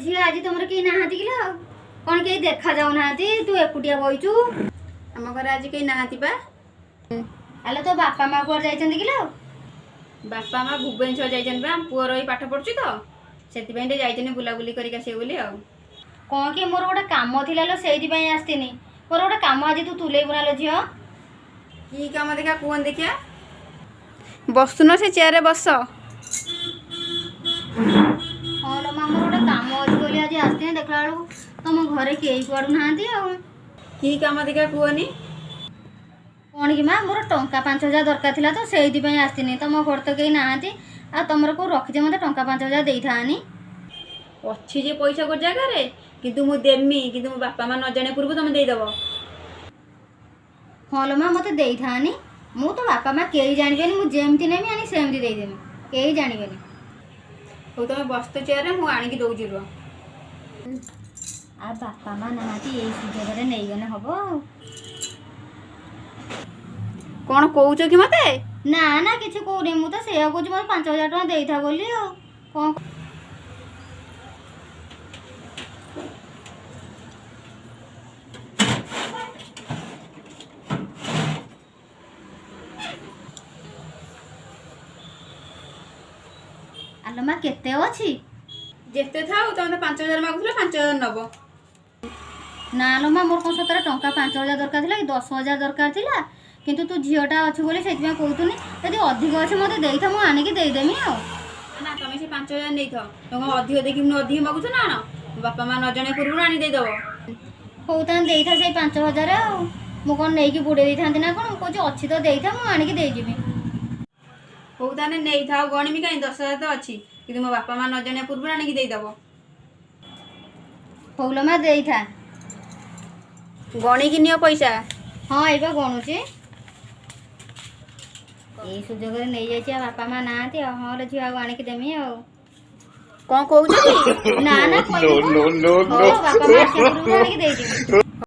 ଝିଅ, ଆଜି ତମର କେହି ନାହାନ୍ତି କିଲୋ? କ'ଣ କେହି ଦେଖା ଯାଉନାହାନ୍ତି, ତୁ ଏକୁଟିଆ ବଇଛୁ। ଆମ ଘରେ ଆଜି କେହି ନାହାନ୍ତି ବା। ଆଲୋ, ତୋ ବାପା ମା କୁଆଡ଼େ ଯାଇଛନ୍ତି କିଲୋ? ବାପା ମା ଭୁବନେଶ୍ୱର ଯାଇଛନ୍ତି ବା। ଆମ ପୁଅ ରହି ପାଠ ପଢୁଛି ତ, ସେଥିପାଇଁ ଟିକେ ଯାଇଛନ୍ତି ବୁଲାବୁଲି କରିକି ଆସିବେ ବୋଲି ଆଉ। କ'ଣ କି, ମୋର ଗୋଟେ କାମ ଥିଲା ଲୋ, ସେଇଥିପାଇଁ ଆସିଥିନି। ମୋର ଗୋଟେ କାମ ଆଜି ତୁ ତୁଲେଇବୁ ନା ଲୋ ଝିଅ? କି କାମ ଦେଖିଆ କୁହନି ଦେଖିଆ। ବସୁନ, ସେ ଚେୟାରରେ ବସ। ହଁ ଲୋ ମା, ମୋର ଗୋଟେ କାମ ଅଛି ବୋଲି ଆଜି ଆସିଥିନି। ଦେଖିଲା ବେଳକୁ ତମ ଘରେ କେହି କୁଆଡ଼ୁ ନାହାନ୍ତି ଆଉ। କି କାମ ଦେଖିଆ କୁହନି। କ'ଣ କି ମା, ମୋର ଟଙ୍କା 5,000 ଦରକାର ଥିଲା ତ, ସେଇଥିପାଇଁ ଆସିଥିନି। ତମ ଘରେ ତ କେହି ନାହାନ୍ତି, ଆଉ ତମର କେଉଁ ରଖିଛ, ମୋତେ ଟଙ୍କା 5,000 ଦେଇଥାନି। ଅଛି ଯେ ପଇସା ଗୋଟେ ଜାଗାରେ, କିନ୍ତୁ ମୁଁ ଦେମି, କିନ୍ତୁ ମୋ ବାପା ମା ନ ଜାଣିବା ପୂର୍ବରୁ ତମେ ଦେଇଦବ। ହଁ ଲୋ ମା, ମୋତେ ଦେଇଥାନି। ମୁଁ ତ ବାପା ମା କେହି ଜାଣିବେନି। ମୁଁ ଯେମିତି ନେମି ଆଣି ସେମିତି ଦେଇଦେମି, କେହି ଜାଣିବେନି। ହଉ, ତମେ ବସ ତ ଚେୟାରରେ, ମୁଁ ଆଣିକି ଦଉଛି, ରୁହ। ଆଉ ବାପା ମା ନାହାନ୍ତି, ଏଇ ସୁଯୋଗରେ ନେଇଗଲେ ହବ ଆଉ। କ'ଣ କହୁଛ କି ମତେ? ନା ନା, କିଛି କହୁନି। ମୁଁ ତ ସେଇଆ କହୁଛି, ମୋତେ 5,000 ଟଙ୍କା ଦେଇଥା ବୋଲି, ଆଉ କ'ଣ? ଆଲୋ ମା, କେତେ ଅଛି? ଯେତେ ଥାଉ, ତମେ ତ 5,000 ମାଗୁଥିଲ, 5,000 ନବ। ନା ଲୋ ମା, ମୋର କ'ଣ ସତରେ ଟଙ୍କା 5,000 ଦରକାର ଥିଲା କି, 10,000 ଦରକାର ଥିଲା। କିନ୍ତୁ ତୁ ଝିଅଟା ଅଛୁ ବୋଲି ସେଇଥିପାଇଁ କହୁଥିନି। ଯଦି ଅଧିକ ଅଛି ମୋତେ ଦେଇଥା, ମୁଁ ଆଣିକି ଦେଇଦେମି ଆଉ। ନା, ତମେ ସେ 5,000 ନେଇଥାଅ। ତମେ ଅଧିକ ଦେଇକି ମୁଁ ଅଧିକ ମାଗୁଛ ନା କଣ? ମୋ ବାପା ମା ନ ଜାଣିବା ପୂର୍ବରୁ ଆଣି ଦେଇଦବ। ହଉ ତାହେଲେ, ଦେଇଥା ସେଇ 5,000 ଆଉ। ମୁଁ କ'ଣ ନେଇକି ବୁଡ଼େଇ ଦେଇଥାନ୍ତି ନା କ'ଣ? ମୁଁ କହୁଛି ଅଛି ତ ଦେଇଥା, ମୁଁ ଆଣିକି ଦେଇଯିବି। ହଉ ତାହେଲେ ନେଇଥାଅ, ଗଣିବି କାହିଁ, 10,000 ତ ଅଛି। କିନ୍ତୁ ମୋ ବାପା ମା ନ ଜାଣିବା ପୂର୍ବରୁ ଆଣିକି ଦେଇଦବ। ହଉ ଲୋ ମା, ଦେଇଥା। ଗଣିକି ନିଅ ପଇସା। ହଁ, ଏଇବା ଗଣୁଛି। ଏଇ ସୁଯୋଗରେ ନେଇଯାଇଛି, ଆଉ ବାପା ମା ନାହାନ୍ତି ଆଉ। ହଁ ରେ ଝିଅ, ଆଉ ଆଣିକି ଦେମି ଆଉ। କ'ଣ କହୁଛ କି? ନା ନା, କହିବି କଣ? ହଉ, ବାପା ମା ଆସିବା ପୂର୍ବରୁ ଆଣିକି ଦେଇଯିବି।